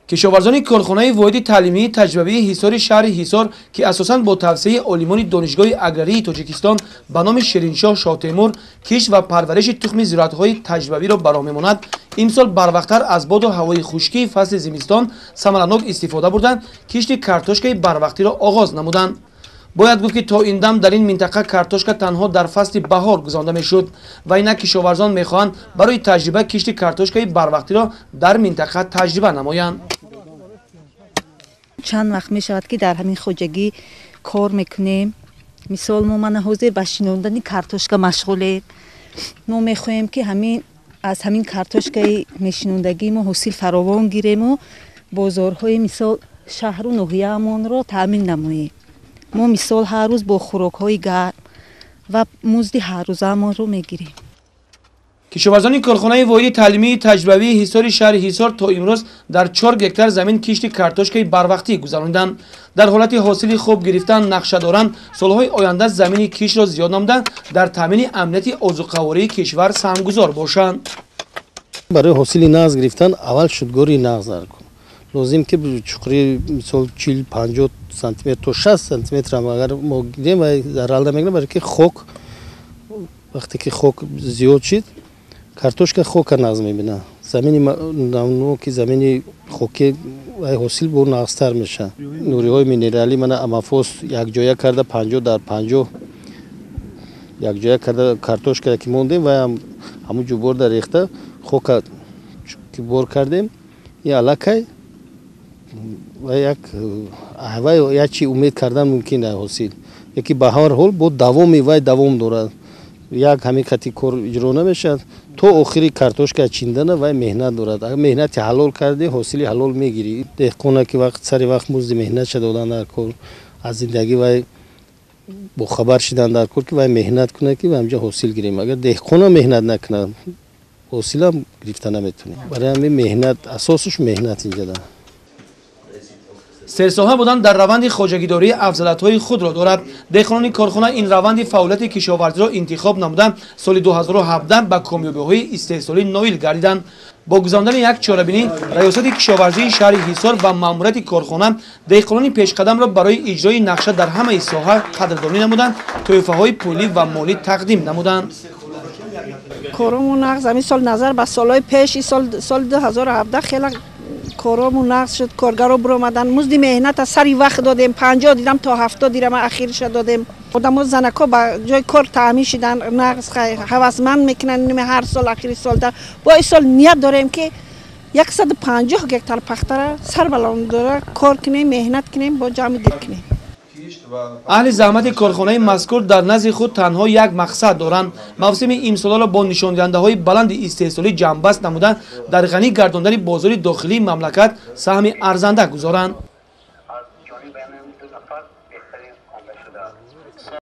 Кишоварзони корхонаи воҳиди таълимии таҷрибавии Ҳисори шаҳри Ҳисор, ки асосан бо тавсияи олимони Донишгоҳи аграрии Тоҷикистон ба номи Шириншоҳ Шоҳтемур кишт ва парвариши тухми зироатҳои таҷрибавиро ба роҳ мемонад, имсол барвақттар аз боду ҳавои хушкии фасли зимистон самаранок истифода бурданд, кишти картошкаи барвақтиро оғоз намуданд. Бояд гуфт, ки то ин дам дар ин минтақа картошка танҳо дар фасли баҳор гузаронда мешуд ва инак кишоварзон мехоҳанд барои таҷриба кишти картошкаи барвақтиро дар минтақа таҷриба намоянд. Чанд вақт мешавад, ки дар ҳамин хоҷагӣ кор мекунем. Мисол, мо мана ҳозир ба шинондани картошка машғулем. Мо мехоҳем, ки ҳамин аз ҳамин картошкаи мешинондагӣ мо ҳосил фаровон гирему бозорҳои, мисол, шаҳру ноҳияамонро таъмин намоем. Мо, мисол, ҳар рӯз бо хӯрокҳои гарм ва музди ҳаррӯзаамонро мегирем. Кишоварзони корхонаи воҳиди таълимии таҷрибавии Ҳисори шаҳри Ҳисор то имрӯз дар 4 гектар замин кишти картошкаи барвақтӣ гузарониданд. Дар ҳолати ҳосили хуб гирифтан нақша доранд, солҳои оянда замини киштро зиёд намуда, дар таъмини амнияти озуқавории кишвар саҳмгузор бошанд. Барои ҳосили нағз гирифтан аввал шудгори нағз даркун лозим, ки чуқури, мисол, 40-50 сантиметр то 60 сантиметр агар мо гирем, заралда мегирем, барои ки хок, вақте ки хок зиёд шид, картошка хока нағз мебинад. Замини намноки, замини хокӣ, вай ҳосил бо нағзтар мешавад. Нуриҳои минералӣ, мана амафос, якҷоя карда, 50 дар 50 якҷоя карда, картошка ки мондем, вай ҳамун ҷуборда рехта, хока ки бор кардем, и аллакай як вай як чи умед кардан мумкин ҳосил. Яки ба ҳар ҳол бо давоми вай давом дорад, як ҳамин қати кор иҷро намешавад. То охири картошка чиндана вай меҳнат дорад. Агар меҳнати ҳалол кардӣ, ҳосили ҳалол мегирӣ. Деҳқона ки вақт сари вақт музди меҳнатша додан дар кор, аз зиндагӣ вай бохабар шидан дар кор, ки вай меҳнат кунад, ки ҳамҷа ҳосил гирем. Агар деҳқона меҳнат накунад, ҳосилам гирифта наметавонем. Барои ҳамин меҳнат, асосаш меҳнат инҷада. Серсоҳа будан дар раванди хоҷагидорӣ афзалиятҳои худро дорад. Деҳқонони корхона ин раванди фаъолияти кишоварзиро интихоб намуда, соли 2017 ба комёбиҳои истеҳсолӣ ноил гардиданд. Бо гузарондани як чорабинӣ раёсати кишоварзии шаҳри Ҳисор ва маъмурияти корхона деҳқонони пешқадамро барои иҷрои нақша дар ҳамаи соҳа қадрдонӣ намуданд, тӯҳфаҳои пулӣ ва молӣ тақдим намуданд. Коромон нағз ҳамин сол назар ба солҳои пеш, сол, соли 2017 хеле коромон нағз шуд. Коргаро биромадан, музди меҳната сари вақт додем, 50 дирам то 70 дирама ахириша додем. Одамо, занако ба ҷои кор таъмин шидан, нағз ҳавасманд мекунанд ҳар сол ахири солда. Бо ин сол ният дорем, ки 150 гектар пахтара сарбаландора кор кунем, меҳнат кунем, бо ҷамъи дил кунем. Аҳли заҳмати корхонаи мазкур дар назди худ танҳо як мақсад доранд: мавсими имсоларо бо нишондиҳандаҳои баланди истеҳсолӣ ҷамъбаст намуда, дар ғанӣ гардондани бозори дохилии мамлакат саҳми арзанда гузоранд.